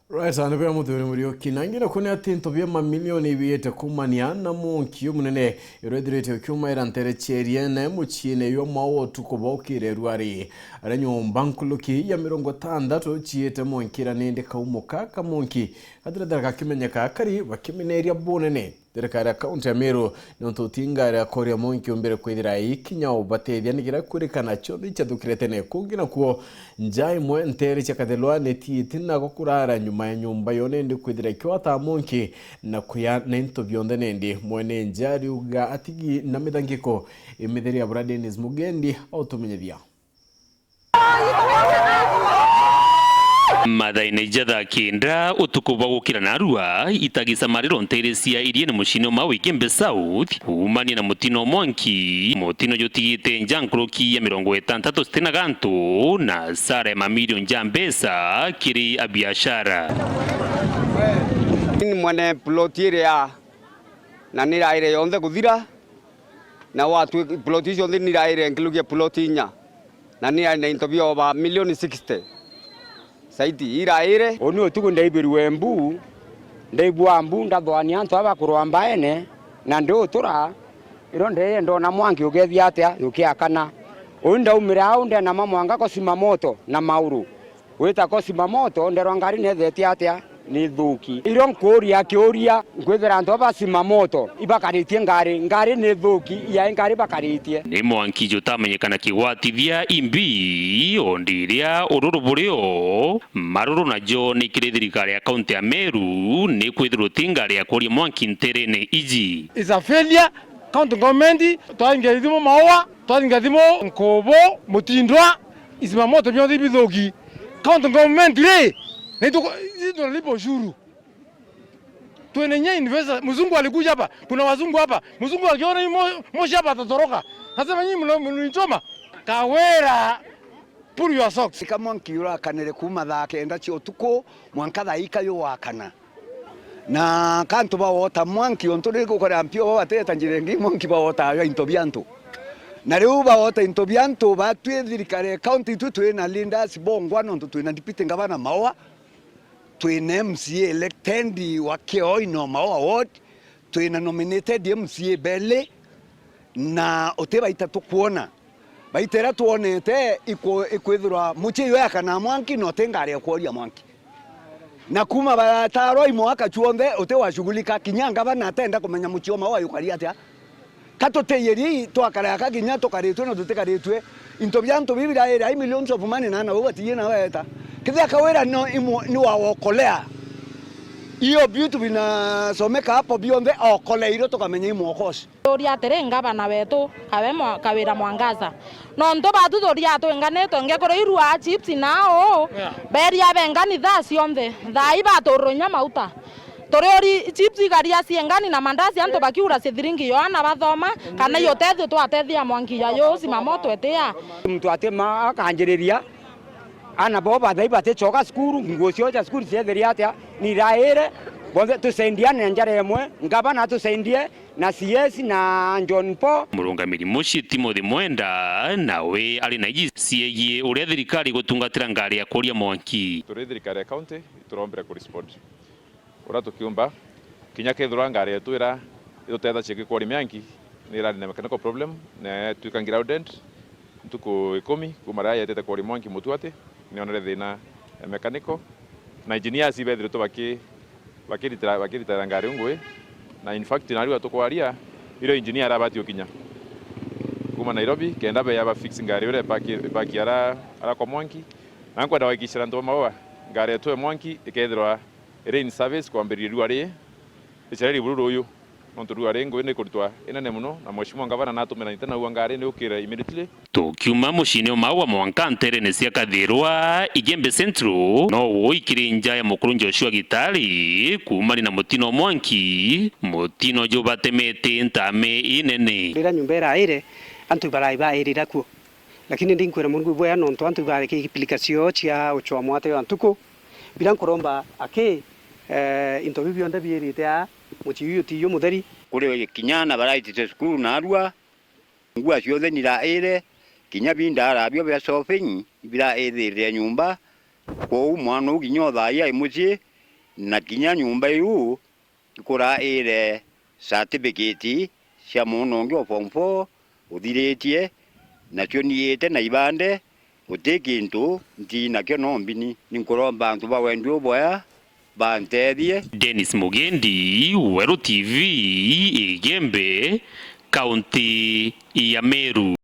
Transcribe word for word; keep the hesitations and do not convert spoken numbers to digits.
Right, na bea muthuri Muriuki. Na ingi naku ni ati into bia mamilioni ibiite kuumania na mwanki umunene iria ithirite ukiumaira ntere cia Iriene muciine jwa Maua utuku bwa ukire ruari. Aria nyomba nkuruki ya mirongo itandatu ciite mwanki, ira nindi kaumo ka kamwanki gatirathira gakimenyeka kari bakimineria bunene. Thirikari ya kaunti ya Meru, niuntu utinga ria koria mwanki umbire kwithira ikinya ubatethia nigira kwirikana cionthe icathukire tene. Kungi nakuo, nja imwe ntere cia Kathelwa nitiiti nago kurara nyuma ya nyomba yo nindi kwithira ikiwata mwanki na kuya na into bionthe nindi. Mwene nja ariuga atigi na mithangiko imitheria bura Dennis Mugendi autumenyithia. Mathaine ja thaa kenda utuku bwa gukira narua, itagi cia mariro ntere cia Iriene muciine umwe wi Igembe South, kuumania na mutino mwanki, mutino jutigite nja nkuruki ya mirongo itantatu citina gantu, na asara ya mamilioni ja mbeca kiri abiashara. Ni mwene plot iria, na ni iraire yonthe kuthira, na watwi plot icio nthi ni iraire nkirukia plot inya, na ni iraire na into bia over milioni sixty. Saiti iraire. Uni utuku ndaibirwe mbu, ndaibua mbu, ndathwania antu aba kurwa mbaene, na ndi utura, iro ndeye ndona mwanki ugethia atia, ukiakana. Uni ndaumira au ndena mamwanga ko Zimamoto na Mauru. Wita ko Zimamoto, nderwa ngari nethetie atia? Ni thuki. Irio nkuuria kiuria, nkwithira antu aba Zimamoto ibakaritie ngari, ngari ni thuki, ya ngari bakaritie. Ni mwanki jutamenyekana kigwatithia imbi, o ndiria ururu burio, maruru najo ni kiri thirikari ya kaunti ya Meru, ni kwithirwa uti ngari ya kuria mwanki nterene iji. It's a failure. County government, twaingia ithimo Maua, twaingia ithimo Nkubu, Mutindwa, Zimamoto bionthe ibithuki. County government ri, na itu, itu tunalipa ushuru. Twene nye investor, mzungu alikuja hapa, kuna wazungu hapa. Mzungu akiona hii mo-, moshi hapa atatoroka. Nasema, "Nyinyi mna-, mnanichoma." Kawira, pull your socks. Ika mwanki urakanire kuuma thaa kenda cia utuku mwanka thaa ika yugwakana. Na kantu bawota mwanki, untu riri gukora mpio bo bateta njira ingi, mwanki bawota ayo into bia antu. Na riu bawota into bia antu, batwi thirikari ya county, itwi twina leaders bongwa, nontu twina deputy governor Maua, twina M C A elected wa Kioi no Maua ward, twina nominated M C A Bele, na uti baita tukwona. Baita iria twonete iku-, ikwithirwa mucii jwakana mwanki, na uti ngari ya kworia mwanki. Na kuuma baratarwa imwaka cuonthe, uti washughulika, kinya ngavana atenda kumenya mucii o Maua jukari atia. Ka tutiyiri twakara aka kinya tukaritue na tutikaritue. Into bia antu bibi biraira i millions of money na ana bau batiye na weta. Kethira Kawira no imwe ni wawokolea. Hiyo vitu vinasomeka hapo bionthe okoleirwe tukamenya i mwokoci. Turia atiri, ngavana wetu, kawe mwa-, Kawira Mwangaza. Nontu batu turia twinganitwe, ngekuru irua chips nao, yeah, beria bengani thaa cionthe, thaa i batururwe inya mauta. Turi uri chips igaria ciengani na mandazi, antu bakiura cithiringi Yohana bathoma, kana iyo tethio twatethia mwanki ya yo Zimamoto etia. Muntu atima akanjiriria, ana bo bathai baticoka cukuru, nguo cio cia cukuru ciethiria atia, ni iraire, bonthe tusendiane njara imwe, ngavana atusaidie, na C S na John Paul. Murungamiri mucii Timothy Mwenda nawe ari na iji ciegie uria thirikari igutungatira ngari ya kuria mwanki. Turi thirikari ya county, iturombire ku respond uria tukiumba, kinya kethirwa ngari yetu ira itutethagia gikori mwanki ni irari na mechanical problem, na twika grounded, ntuku ikumi kuuma riria yetete kuoria mwanki Mutuati, nionere thina ya mechanical. Na engineers ibethiritwe baki-, bakiritira, bakiritira ngari ngui. Na in fact, narua tukwaria, irio engineer arabati ukinya kuuma Nairobi, kenda beya ba fix ngari uria ipaki, ipaki ara, ara kwa mwanki. Na nkwenda gwakikishira antu ba Maua, ngari yetu ya mwanki ikethirwa iri in service kwambiriria riua riri, icera riri buru ruyu. Nontu riua ri ngui ni ikuritwa inene mono, na Mheshimiwa Ngavana natumira nite naua ngari ni ukire immediately. Tukiuma muciine o Maua mwanka nterene cia Kathirwa, Igembe Central, no uikiri nja ya mukuru Joshua Gitari, kuumania na mutino o mwanki, mutino jubatemete ntame inene. Riria nyomba iraire, antu barai bairira kuo. Lakini ndinkwira Murungu bwea nontu antu bareke pilika ciao cia ucwa mwate wa ntuku. Biria nkuromba aki, eh, into biu bionthe biirite aa, mucii uyu ti uyu mutheri. Kuri kinya na baraitite cukuru narua, ngua cionthe niraire, kinya bindaara bio bia shopping ibiraithirire nyomba, Kwou mwana uu kinya o thaa ii ai mucii, na kinya nyomba iu ikuraire certificate cia mwana ungi o form four uthiritie, nacio niite na ibande, guti kintu nti nakio no mbini. Ninkuromba antu ba wendi uboya bantethie. Dennis Mugendi, Weru T V, Igembe, kaunti ya Meru.